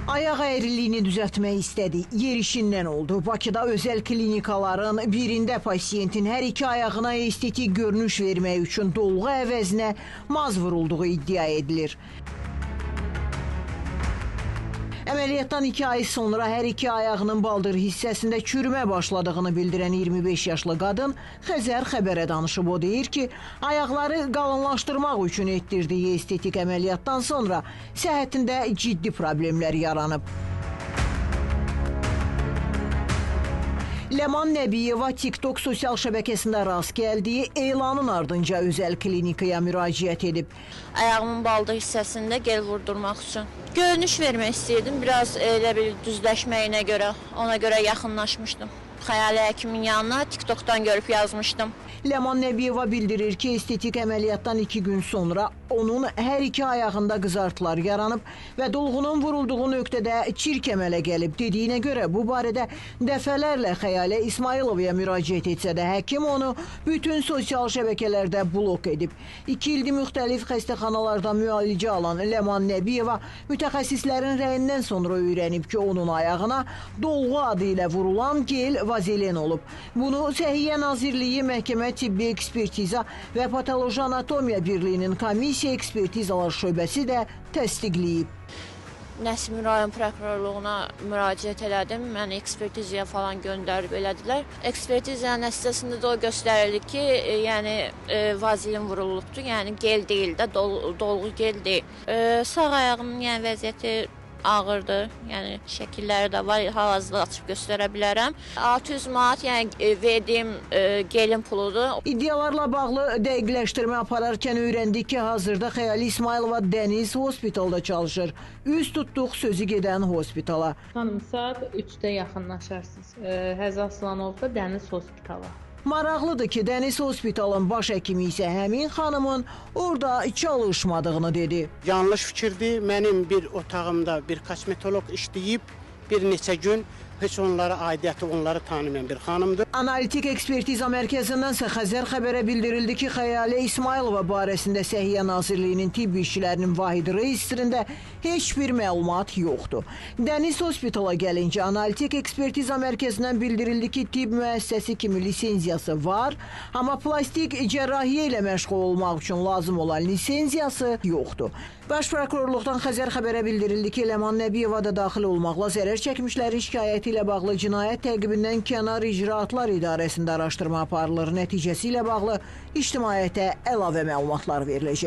Ayaq əyriliyini düzəltmək istədi. Yer işindən oldu. Bakıda özəl klinikaların birində pasiyentin hər iki ayağına estetik görünüş vermək üçün dolğu əvəzinə maz vurulduğu iddia edilir. Əməliyyatdan 2 ay sonra hər iki ayağının baldır hissəsində çürümə başladığını bildirən 25 yaşlı qadın Xəzər xəbərə danışıb. O deyir ki, ayaqları qalınlaşdırmaq üçün etdirdiyi estetik əməliyyatdan sonra səhhətində ciddi problemlər yaranıb. Ləman Nəbiyeva TikTok sosial şəbəkəsində rast gəldiyi elanın ardınca özəl klinikaya müraciət edib. Ayağımın baldır hissəsində gel vurdurmaq üçün. Görünüş vermək istəyirdim, biraz elə bir düzləşməyinə görə, ona görə yaxınlaşmışdım. Xəyali həkimin yanına TikTokdan görüb yazmışdım. Ləman Nəbiyeva bildirir ki, estetik əməliyyatdan 2 gün sonra onun hər iki ayağında qızartılar yaranıb və dolğunun vurulduğu nöqtədə çirk əmələ gəlib. Dediyinə görə bu barədə dəfələrlə Xəyalə İsmayılovaya müraciət etsə də həkim onu bütün sosial şəbəkələrdə blok edib. 2 ildir müxtəlif xəstəxanalarda müalicə alan Ləman Nəbiyeva mütəxəssislərin rəyindən sonra öyrənib ki, onun ayağına dolğu adı ilə vurulan gel vazelin olub. Bunu Səhiyyə Nazirliyi Məhkəmə Tibbi Ekspertiza və Patoloji Anatomiya Birliyinin Komissiya Ekspertizalar Şöbəsi də təsdiqləyib. Nəsimi rayon prokurorluğuna müraciət elədim. Məni ekspertizaya falan göndərib elədilər. Ekspertizanın nəticəsində də o göstərildi ki, yəni vazelin vurulubdur. Yəni gel deyil də, dolğu gel deyil. Sağ ayağımın yəni vəziyyəti ağırdır. Yəni şəkilləri də var, hal-hazırda açıb göstərə bilərəm. 600 manat yəni verdiyim gelin puludur. İddialarla bağlı dəqiqləşdirmə apararkən öyrəndik ki, hazırda Xəyali İsmayılova Dəniz Hospitalda çalışır. Üz tutduq sözü gedən hospitala. Xanım, saat 3-də yaxınlaşarsınız. Həzi Aslanovda Dəniz Hospitala. Maraqlıdır ki, Dəniz Hospitalın baş həkimi isə həmin xanımın orada çalışmadığını dedi. Yanlış fikirdir. Mənim bir otağımda bir kosmetoloq işləyib bir neçə gün, heç onlara aidiyyəti, onları tanımayan bir xanımdır. Analitik Ekspertiza Mərkəzindənsə Xəzər xəbərə bildirildi ki, Xəyalə İsmayılova barəsində Səhiyyə Nazirliyinin tibb işçilərinin vahid reyestrində heç bir məlumat yoxdur. Dəniz Hospitala gəlincə Analitik Ekspertiza Mərkəzindən bildirildi ki, tibb müəssisəsi kimi lisenziyası var, amma plastik cərrahiyyə ilə məşğul olmaq üçün lazım olan lisenziyası yoxdur. Baş prokurorluqdan Xəzər xəbərə bildirildi ki, Ləman Nəbiyeva da daxil olmaqla zərər çəkmişlərin şikayəti ilə bağlı Cinayət Təqibindən Kənar İcraatlar İdarəsində araşdırma aparılır. Nəticəsi ilə bağlı ictimaiyyətə əlavə məlumatlar veriləcək.